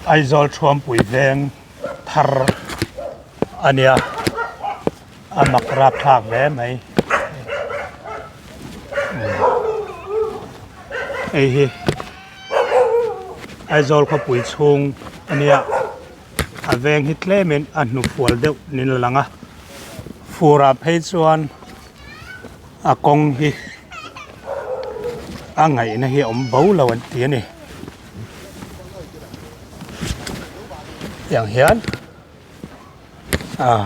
Aizawl Thuampui veng thar a nia a mak rapthlak hle mai hei hi Aizawl khawpui chhung a nia a veng hi tlemin a hnufual deuh niin a lang a fur ah phei chuan a kawng hi a ngaihna hi a awm bo lo an ti a ni tiang hian ah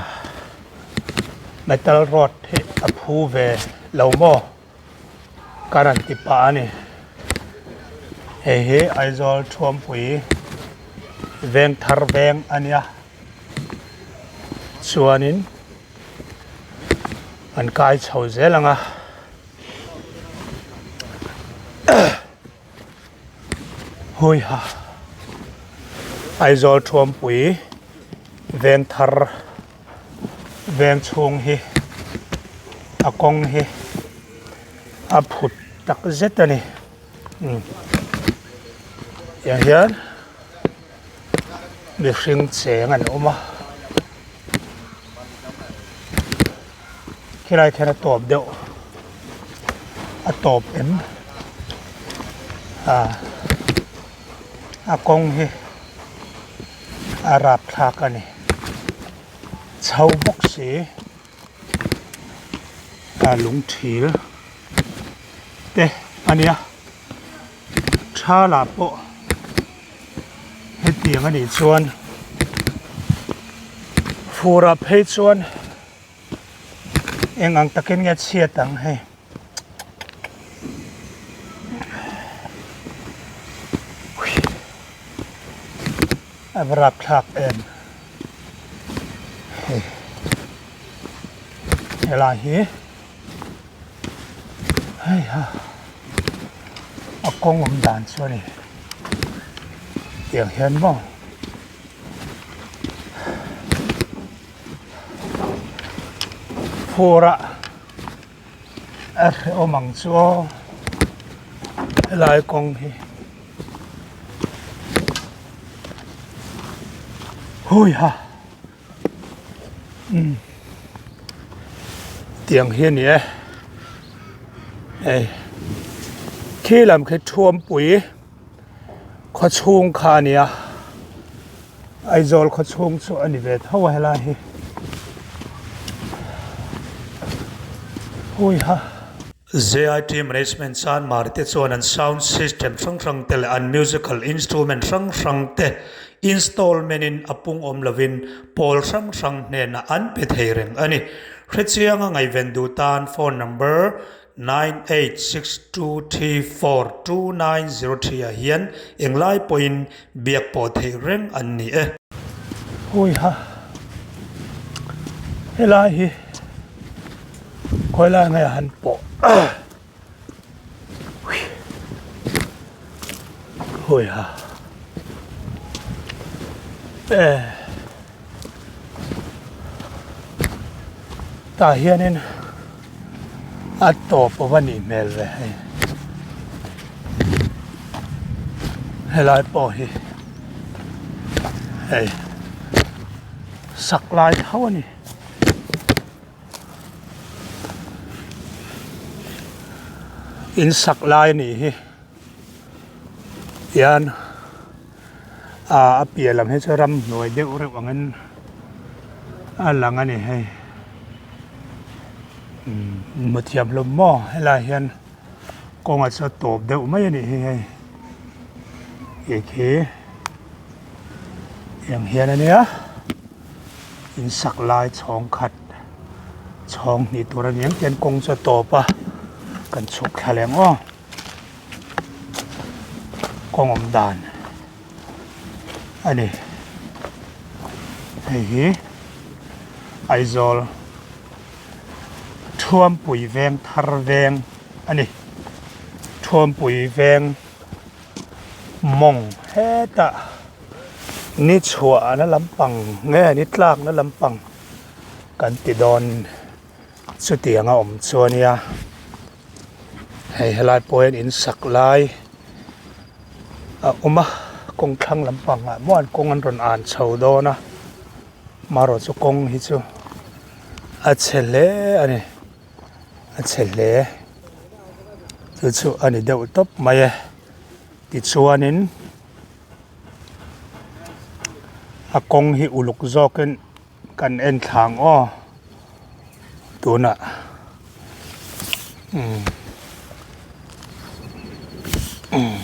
metal rod hi a phu ve lo maw ka rawn ti pah a ni hei hi Aizawl Thuampui veng thar veng a nia chuanin an kai chho zel ang a. Hawiha Aizawl Thuampui veng thar veng chhung hi a kawng hi a phut tak zet a ni umm tiang hian mihring cheng an awm a Khilai khian a tawp deuh a tawp em ah a kawng hi a rapthlak a ni chho bawk si a lung thil te a nia tha lah pawh hetiang a nih chuan fur ah phei chuan. Eng ang takin nge chhiat ang hei. A va rapthlak em. Hei. Helai hi. Hei ha. A kawng awm dan chu a ni. Tiang hian maw. Phur a a hrehawm ang chu aw helai kawng hi hui ha umm tiang hi a ni e hei khi lam khi thuampui khaw chhung kha a ni a. Aizawl khaw chhung chu a ni ve tho a helai hi. Hui ha. JIT Management Chanmari te chuan an sound system hrang hrang te leh an musical instrument hrang hrang te installment in a pung awm lovin pawl hrang hrang hnenah an pe thei reng a ni. Hrechianga ngaihven duh tan phone number 9862342903 ah hian englai pawhin biak pawh theih reng an ni e. Hawiha helai hi khawilai nge han pawh hawiha e tah hianin. A tawp a va nih hmel ve hei. Helai pawh hi hei sak lai tho a ni. In sak lai a nih hi hian ah a piah lam hi chu ramhnuai deuh reuh angin a lang a ni hei. Umm hmu thiam hlawm maw helai hian kawngah chuan tawp deuh mai a nih hi hei tih khi eng hian a nia in sak lai chhawng khat chhawng hnih tur a ni ang tian kawng chu a tawp a kan chhuk thla leh ang aw kawng awm dan a ni hei hi. Aizawl Thuampui veng thar veng a ni. Thuampui veng mawng hetah ni chhuahna lampang nge ni tlakna lampang kan ti dawn chutiang a awm chu a nia. Hei helai pawh hian in sak lai a awm a. kawng thlang lampang ah maw an kawng an rawn an chho dawn a marawh chu kawng hi chu a chhe hle a ni a chhe hle chu chu a ni deuh tawp mai e tichuanin a kawng hi uluk zawkin kan en thla ang aw tunah umm umm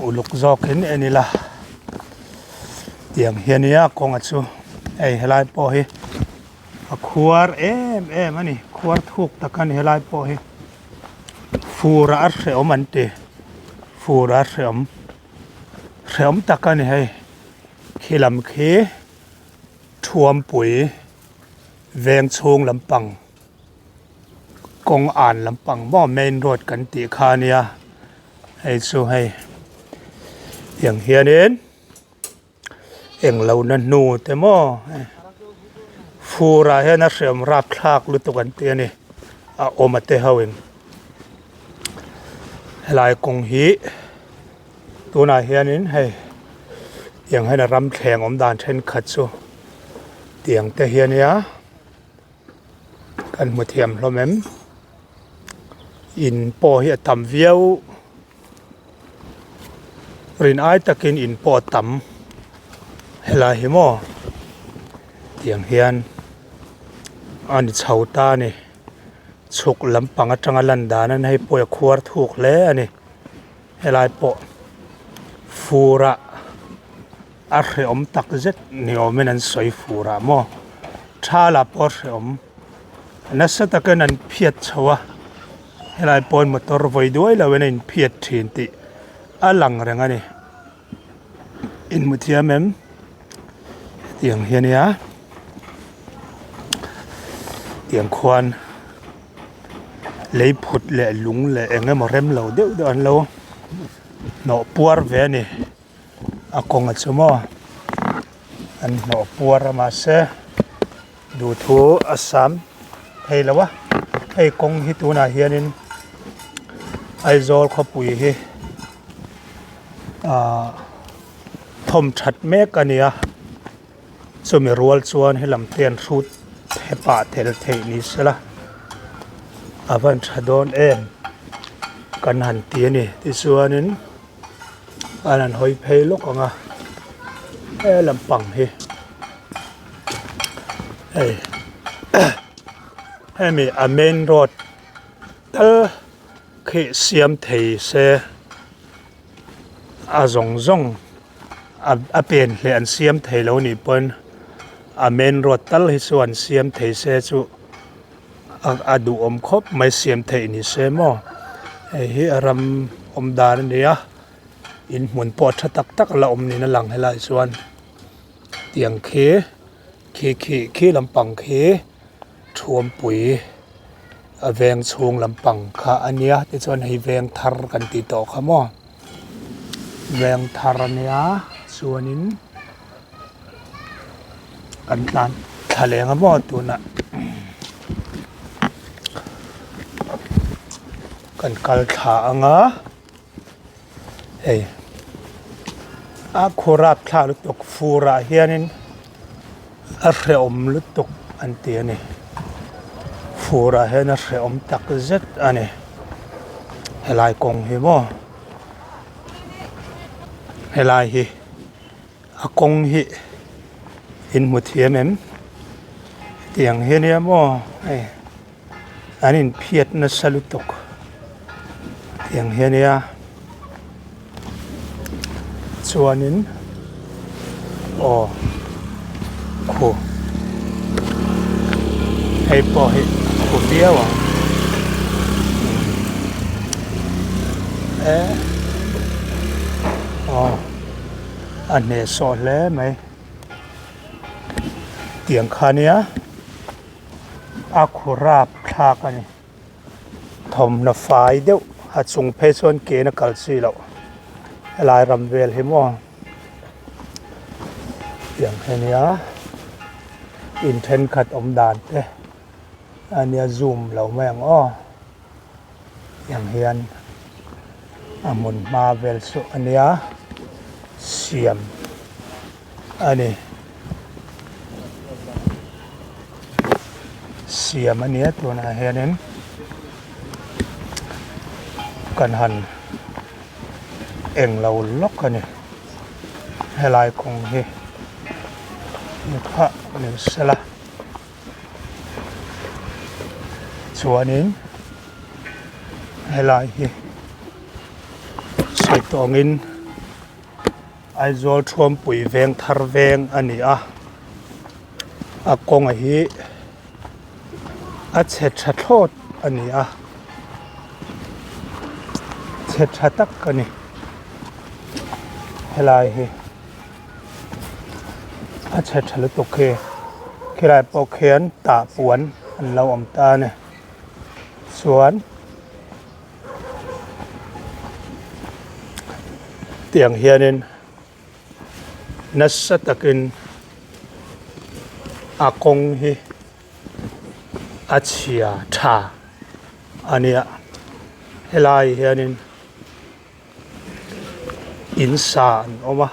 uluk zawkin en ila tiang hian nia kawnga chu hei helai pawh hi a khuar em em a ni khuar thuk tak a ni helai pawh hi fur ah a hrehawm an ti fur ah a hrehawm hrehawm tak a ni hei. Khi lam khi Thuampui veng chhung lampang kawng an lampang maw main road kan tih kha a nia hei chu hei tiang hianin englo na hnu te maw fur ah hian a hriam rapthlak lutuk an ti a ni a awm a te ho in helai kawng hi. Tunah hianin hei tiang hian a ram thleng awm dan thenkhat chu tiang te hi a nia kan hmu thiam hlawm em in pawh hi a tam viau rin ai takin in pawh a tam helai hi maw tiang hian a ni chho ta a ni chhuk lampang atanga lan dan a ni hei pawh hi a khuar thuk hle a ni. Helai pawh furah a hrehawm tak zet ni awmin an sawi furah maw thala pawh a hrehawm nasa takin an phiat chho a helai pawn motor vawi duai loin a inphiat thin tih a lang reng a ni inhmu thiam em tiang hi a nia tiang khuan. Lei phut leh lung leh eng emaw rem lo deuh deuh an lo hnawh puar ve a ni a kawnga chu maw an hnawh puar a mahse duhthu a sam thei lo a hei kawng hi tunah hianin Aizawl khawpui hi ahh thawm that mek a ni a. Chumi rual chuan helam te an hrut hepah tel theih ni sela a van tha dawn em kan han ti a ni tichuanin an han hawi phei lawk ang a he lampang hi hei hemi a main road tal khi siam thei se a zawng zawng. A pen hleh an siam thei lo nih pawn a main road tal hi chu an siam thei se chu a duhawm khawp mai siam theih ni se maw hei hi a ram awm dan a ni a in hmun pawh tha tak tak a la awm niin a lang helaiah chuan tiang khi khi khi khi lampang khi thuampui a veng chhung lampang kha a nia tichuan hei veng thar kan tih tawh kha maw. Veng thar a nia chuanin kan tlan thla leng a maw tunah kan kal thla ang a hei a khurap thlak lutuk fur ah hianin a hrehawm lutuk an ti a ni fur ah hian a hrehawm tak zet a ni helai kawng hi maw helai hi a kawng hi in hmu thiam em tiang hi ania maw hei an inphiat nasa lutuk tiang hi ania chuanin aw khu hei pawh hi khu viau ang eh aw a hnehsawh hle mai tiang kha ania. A khurap thlak a ni. Thawmhnaw fai deuh a chung phei chuan ken a kal chi loh helai ram vel hi maw tiang hi ania in thenkhat awm dan te ania zoom lo mai ang aw tiang hian. A hmun hma vel chu a nia siam a ni. Siam a nia tunah hianin kan han englo lawk a ni helai kawng hi ni phah ni sela chuanin helai hi sawi tawngin Aizawl Thuampui veng thar veng a ni a, a kawnga hi a chhe tha thlawt a ni a, chhe tha tak a ni helai hi a chhe tha lutuk khi khilai pawh khian tah puan an lo awm ta a ni chuan. Tiang hianin nasa takin a kawng hi a chhia tha a nia helai hianin in sa an awm a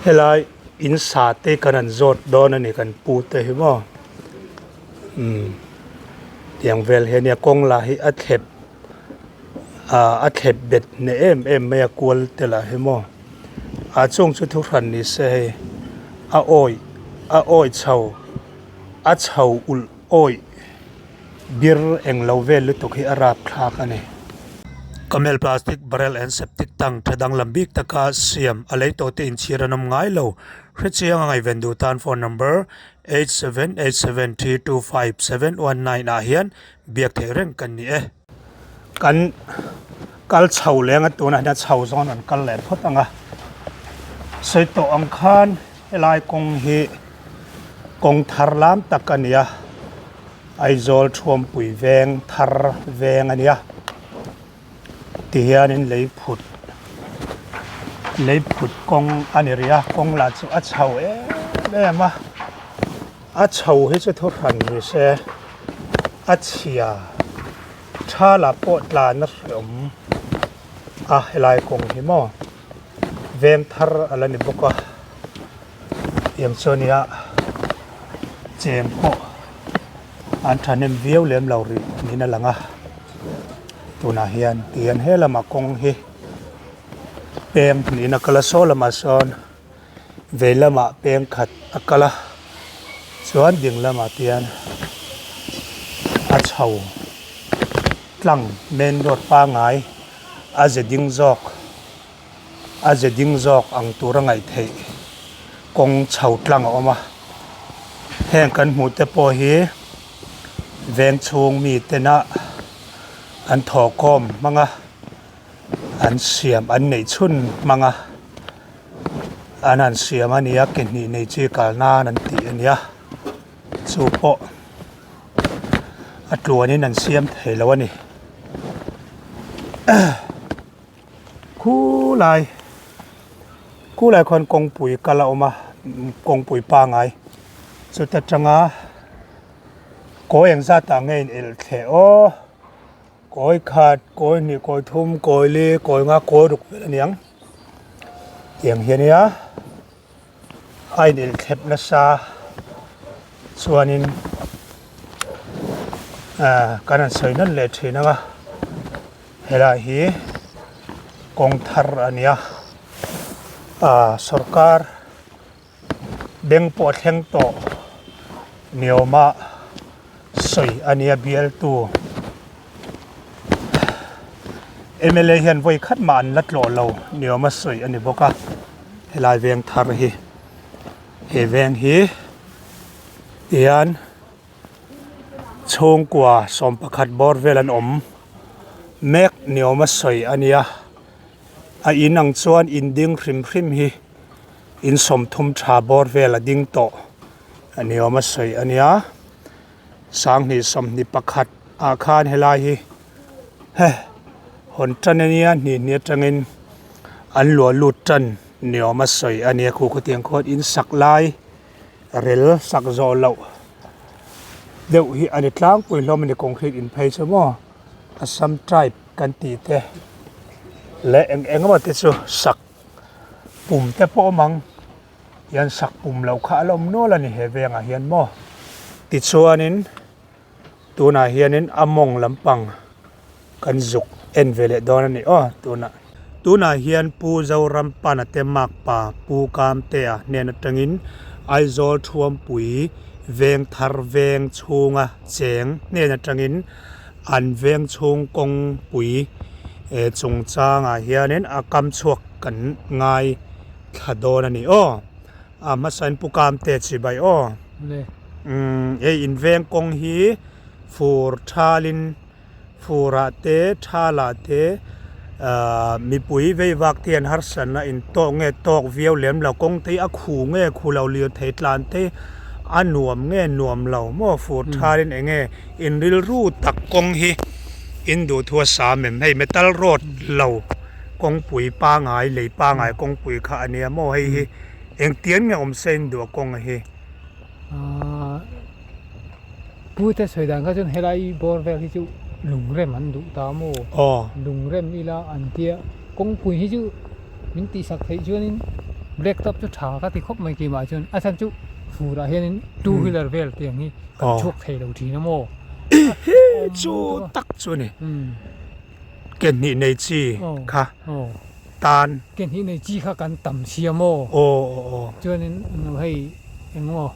helai in sa te kan han zawt dawn a ni kan pu te hi maw umm tiang vel hi ania kawng lah hi a thlep ah a thlep bet hneh em em mai a kual te lah hi maw ah chung chu thu hran ni se hei a awi a awi chho a chho ulh awih bir eng lo vel lutuk hi a rap thlak a ni. Camel plastic barrel and septic tank tha danglam bik taka siam a lei tawh te inchhir an awm ngai lo. Hrechiang a ngaihven duh tan phone number 8787325719 ah hian biak theih reng kan ni e. Kan kal chho leng a tunah hian a chho zawn an kal leh phawt ang a, sawi tawh ang khan helai kawng hi kawng thar lam tak a ni a, Aizawl Thuampui veng thar veng a nia tihianin lei phut lei phut kawng a ni rih a kawng lah chu a chho em em a a chho hi chu thu hran ni se a chhia tha lah pawh tlan a hreawm a helai kawng hi maw veng thar a la ni bawk a tiang chu a nia cheng pawh an thahnem viau lem lo rih niin a lang a tunah hian tihian he lamah kawng hi peng niin a kal a saw lamah sawn vei lamah peng khat a kal a chuan ding lamah te hian a chho tlang main road pangngai a ze ding zawk a ze ding zawk ang tur a ngaih theih kawng chho tlang a awm a heng kan hmuh te pawh hi veng chhung mi tena an thawhkhawm hmang a an siam an neih chhun hmang a an han siam a ni a ke hnih nei chi kal nan an tih a nia chu pawh a tluanin an siam thei lo a ni. Khulai khulai khuan kawngpui kal a awm a kawngpui pangai chuta tanga kawi eng zat ah nge in elh thleh aw kawi khat kawi hnih kawi thum kawi li kawi nga kawi ruk vel a niang tiang hi a nia a in elh thlep nasa chuanin ah kan han sawi nawn leh thin ang a. Helai hi kawng thar a ni a ah sawrkar beng pawh a thleng tawh ni awma sawi a nia bialtu M L A hian vawi khat mah an la tlawh lo ni awma sawi a ni bawk a helai veng thar hi he veng hi tihian. Chhungkua 11 bawr vel an awm mek ni awm a sawi a nia a in ang chuan in ding hrim hrim hi in 30 tha bawr vel a ding tawh a ni awm a sawi a nia 2021 ah khan helai hi he hawn tan a nia hnih hnih atangin an luah lut tan ni awm a sawi a nia khu khawtiang khuan in sak lai. Rel sak zawh loh deuh hi a ni tlangpui hlawm a ni concrete in phei chu maw Assam tribe. kan tih te leh eng eng emaw te chu sak pum te pawh awm ang hian sak pum loh kha a la awm nual a ni he vengah hian maw tichuanin tunah hianin a mawng lampang kan zuk en ve leh dawn a ni aw tunah. Tunah hian Pu Zorampana te makpa Pu Kamtea hnen atangin Aizawl Thuampui Vengthar veng chhunga cheng hnen atangin an veng chhung kawngpui chungchangah hianin a kam chhuak kan ngai thla dawn a ni aw. A hmasain Pu Kamtea chibai aw. Umm hei inveng kawng hi fur thalin Furah te, Thalah te mipui vei vak te hian harsatna in tawk nge tawk viau lem lo, kawng te hi a khu nge khu lo, lirthei tlan te a nuam nge nuam lo maw fur thalin eng nge in rilru tak kawng hi in duhthu a sam em hei metal road lo kawngpui pangai lei pangai kawngpui kha a nia maw hei hi engtiang nge awm se in duh a kawng hi. Pu te sawi dan kha chuan helai bawr vel hi chu lungrem an duh ta maw? Aw. Lungrem ila an tia kawngpui hi chu min tihsak theih chuanin black top chu tha ka ti khawp mai keimah chuan a chhan chu furah hianin two wheeler vel tiang hi kan chhuak thei lo thin a maw? Chu tak chu a ni. Ke hnih nei chi kha tan. Ke hnih nei chi kha kan tam sia maw? Aw aw aw. Chuanin hei engmaw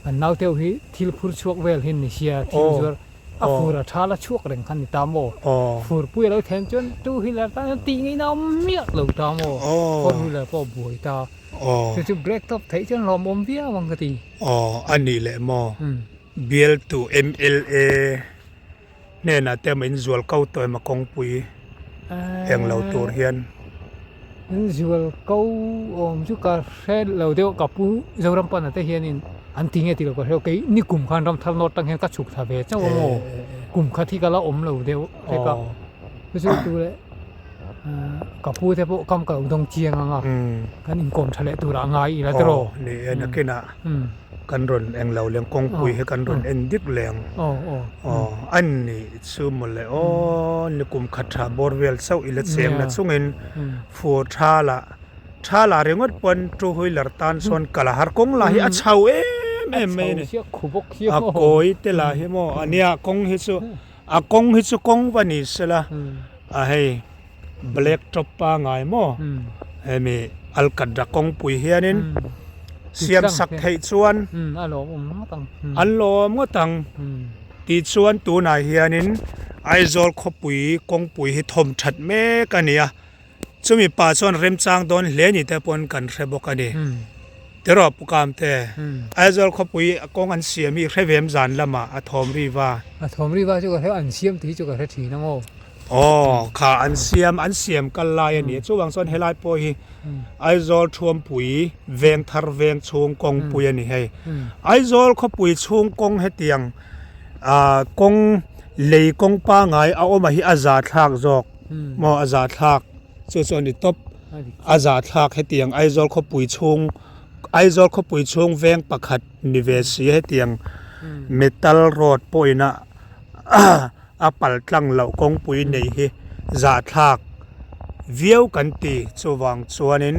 kan naute ho hi thil phur chhuak vel hi ni sia thil zuar a fur a tha la chhuak reng kha ni ta maw? Fur pui a lo then chuan two wheeler tan chuan tih ngei na awm miah lo ta maw? Four wheeler pawh a buai ta. Chu chu break tawp theih chuan hlawmawm viau ang ka ti. Aw a nih leh maw? Bialtu mla. Hnenah te emaw in zual ko tawh emaw kawngpui eng lo tur hian. In zual ko awm chu ka hre lo deuh ka pu Zoram pana te hianin an ti nge ti lo ka hre lo kei ni kum khan Ramthar North tang hian ka chhuk thla ve chauh a maw kum khat hi ka la awm lo deuh hlek a chu chu tu leh ka pu te pawh kam ka lo dawng chiang ang a kan inkawm tha leh turah a ngai ila tiraw. Ni e nakinah. Kan rawn eng lo leng kawngpui hi kan rawn en dik leng aw a ni chu mawle aw ni kum khat tha bawr vel chauh ila cheng na chungin fur tha lah tha lah ringawt pawn two wheeler tan sawn kal a har kawng lah hi a chho em em mai a ni a kawi te lah hi maw a nia kawng hi chu a kawng hi chu kawng va ni sela a hei black top pangai maw hemi alkatra kawngpui hianin siam sak theih chuan an lawm ngawt ang tichuan tunah hianin Aizawl khawpui kawngpui hi thawm that mek a ni a. Chumi pah chuan remchang dawn hle ni te pawn kan hre bawk a ni. Tiraw Pu Kamte, Aizawl khawpui kawng an siam hi hre vem zan lamah a thawm ri va. A thawm ri va chu ka hre, an siam tih hi chu ka hre thin ang aw. Aw, kha an siam, an siam kal lai a ni a. Chuvang chuan helai pawh hi Aizawl Thuampui Vengthar veng chhung kawngpui a ni hei. Aizawl khawpui chhung kawng hetiang kawng lei kawng pangai a awm a hi a za thlak zawk. Maw a zahthlak chu chu a ni tawp a zahthlak hetiang Aizawl khawpui chhung Aizawl khawpui chhung veng pakhat ni ve si hetiang metal road pawhin a a pal tlang loh kawngpui nei hi zahthlak viau kan ti chuvang chuanin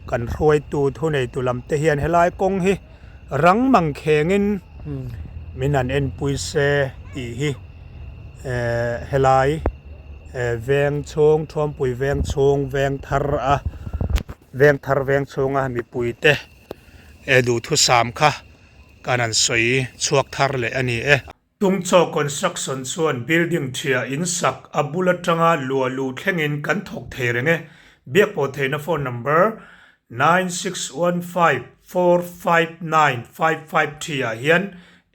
kan hruaitu thuneitu lam te hian helai kawng hi rang mang khengin min han enpui se tih hi eh helai eh veng chhung thuampui veng chhung veng thar a veng thar veng chhunga mipui te eh duhthusam kha kan han sawi chhuak thar leh a ni e. Tungchaw Construction chuan building ṭhia in sak a bul aṭanga luah luh thlengin kan thawk thei reng e. Biakpawh theihna phone number 9615459553 ah hian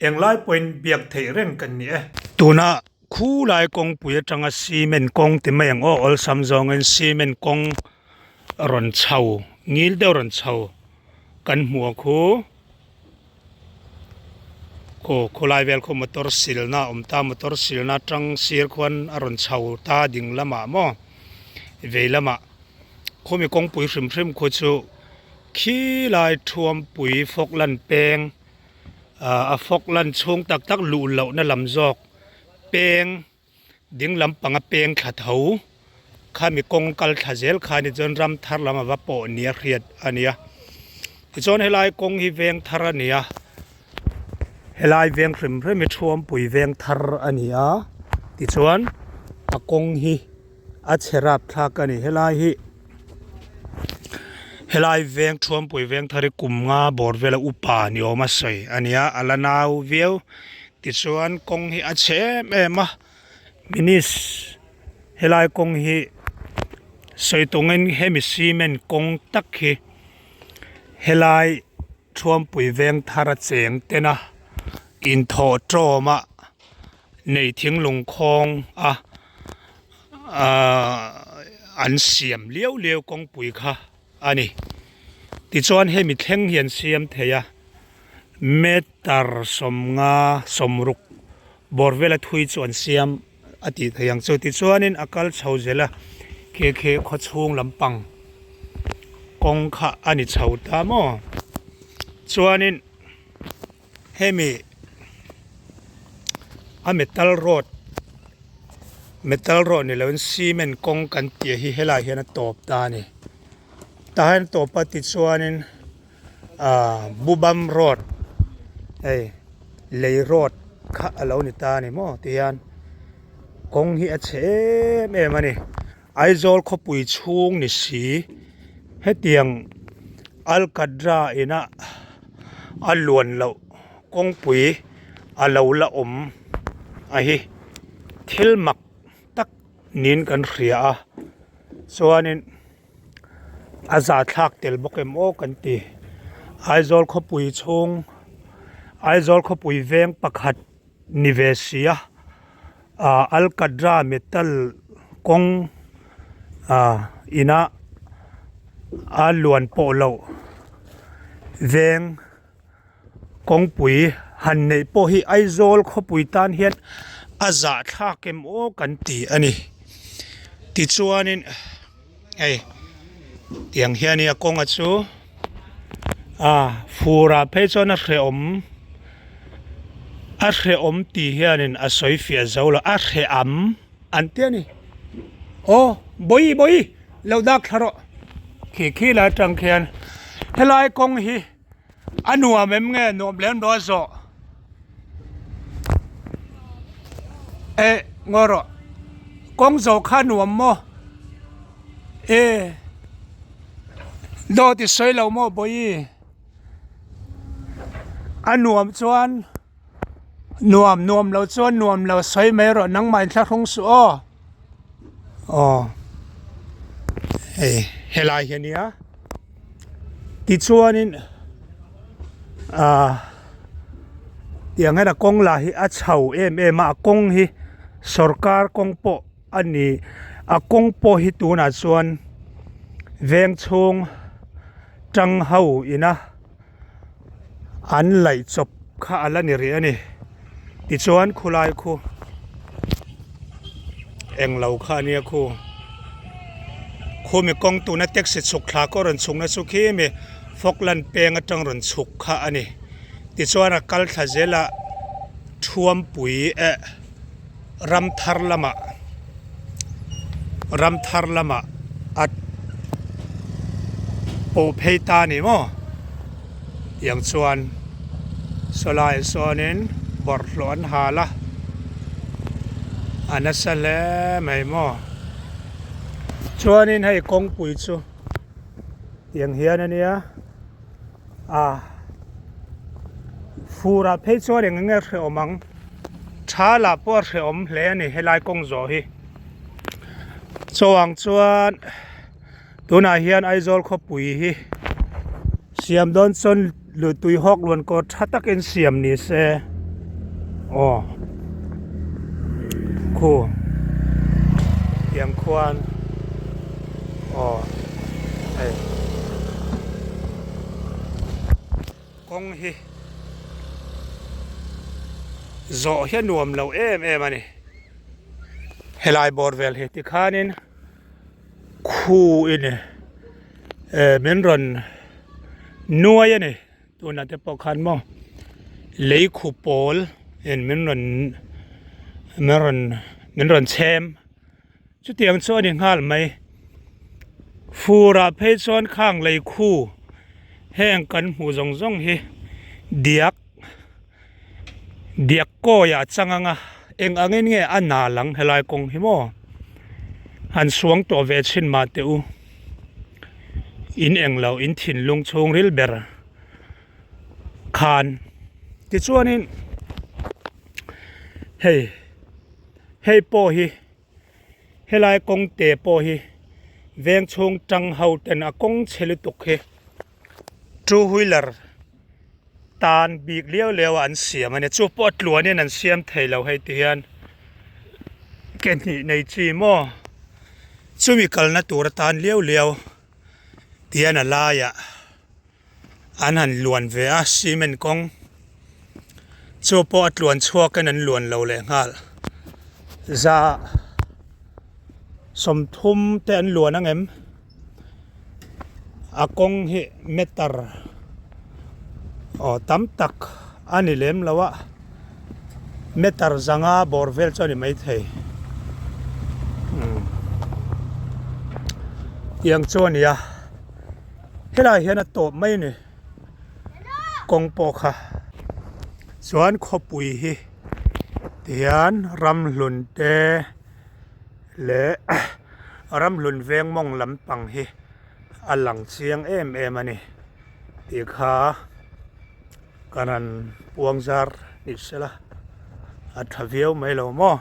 englai pawhin biak theih reng kan ni e. Tuna khulai kawngpui aṭanga cement kawng ti mai ang aw, awlsam zawngin cement kawng rawn chho ngil deuh rawn chho kan hmu ang khu. Aw khawlai vel khaw motor silna a awm ta motor silna atang sir khuan a rawn chho ta ding lamah maw vei lamah khawmi kawngpui hrim hrim khu chu khilai thuampui fawklan peng ah a fawklan chhung tak tak luh lohna lam zawk peng. Ding lampang a peng thla tho khami kawng kal thla zel kha ni chuan ram thar lam a va pawh nia hriat a ni a. Tichuan helai kawng hi veng thar a ni a, helai veng hrim hrim hi Thuampui veng thar a ni a, tichuan a kawng hi a chhe rap thlak a ni. Helai hi helai veng Thuampui veng thar hi kum nga bawr vela upa ni awm a sawi a ni a, a la nau viau. Tichuan kawng hi a chhe em em a minis helai kawng hi sawi tawngin hemi cement kawng tak hi helai Thuampui veng thar a cheng ten a inthawh tawm a nei thinglung khawng a ahh an siam liau liau kawngpui kha a ni tichuan hemi thleng hi an siam thei a. Meter sawmnga sawmruk bawr vela thui chu an siam a tih theih ang chu. Tichuanin a kal chho zel a, khi khi khaw chhung lampang kawng kha a ni chho ta maw. Chuanin hemi a metal road metal road ni loin cement kawng kan tih hi helaiah hian a tawp ta a ni. Tah hian a tawp a tichuanin. Ahh Bubam road hei lei road kha a lo ni ta a ni maw ti hian kawng hi a chhe em em a ni Aizawl khawpui chhung ni si hetiang Alkatra ina a luan loh kawngpui a lo la awm a hi thil mak tak niin kan hria a chuanin. A za thlak tel bawk em aw kan ti. Aizawl khawpui chhung Aizawl khawpui veng pakhat ni ve si a ah Alkatra metal kawng ah ina a luan pawh loh veng kawngpui han neih pawh hi Aizawl khawpui tan hian a zahthlak em aw kan ti a ni tichuanin hei tiang hian a kawnga chu ah fur ah phei chuan a hrehawm a hrehawm tih hianin a sawi fiah zo lo a hreham an ti a ni aw bawihi bawihi lo dak thla rawh khi khi lai atang khian helai kawng hi. A nuam em nge nuam lem lo a zawh eh ngaw rawh kawng zawh kha nuam maw eh dawt i sawi lo maw bawihi a nuam chuan nuam nuam lo chuan nuam lo sawi mai rawh nangmah inthlahrung suh aw aw hei helai hi a nia. Tichuanin ahh tiang hian a kawng lah hi a chho em em a a kawng hi sawrkar kawng pawh a ni a kawng pawh hi tunah chuan veng chhung tang ho ina an laih chawp kha a la ni rih a ni tichuan khulai khu englo kha a nia khu khumi kawng tuna taxi chhuk thla kawr rawn chhukna chu khi mi Falkland peng atang rawn chhuk kha a ni tichuan a kal thla zel a Thuampui eh ram thar lamah ram thar lamah a pawh phei ta a ni maw tiang chuan saw laiah sawnin bawrhhlawh an hal a a nasa hle mai maw chuanin hei kawngpui chu tiang hian a nia a fur ah phei chuan eng enge hrehawm ang tha lah pawh a hrehawm hle a ni helai kawng zawh hi chaw ang chuan tunah hian Aizawl khawpui hi siam dawn chuan lui tui hawk luan kawr tha takin siam ni se aw khu tiang khuan aw hei. Kawng hi zawh hi a nuam lo em em a ni. Helai bawr vel hi tikhanin khu in eh min rawn nuai a ni. Tunah te pawh khan maw lei khu pawl in min rawn min rawn. min rawn chhem chutiang chu a ni nghal mai furah phei chuan khang lei khu heng kan hmuh zawng zawng hi diak diak kawi ah chang anga eng angin nge a na lang helai kawng hi maw han suang tawh ve chhin mah teh u in englo in thinlung chhungril ber khan tichuanin hei hei pawh hi helai kawng te pawh hi veng chhung tang ho ten a kawng chhe lutuk hi two wheeler tan bik liau liau a an siam a ni chu pawh a tluanin an siam thei lo hei ti hian ke hnih nei chi maw chumi kalna tur atan liau liau tihian a laiah. An han luan ve a cement kawng chu pawh a tluan chhuak in an luan lo leh nghal za 30 te an luan ang em a kawng hi meter aw tam tak a ni lem lo a meter 500 bawr vel chu a ni maithei umm tiang chu a ni a. Helaiah hian a tawp mai a ni kawng pawh kha chuan khawpui hi tihian ramhlun te leh ramhlun veng mawng lampang hi a lang chiang em em a ni tih kha kan han puang zar ni sela a tha viau mai lo maw.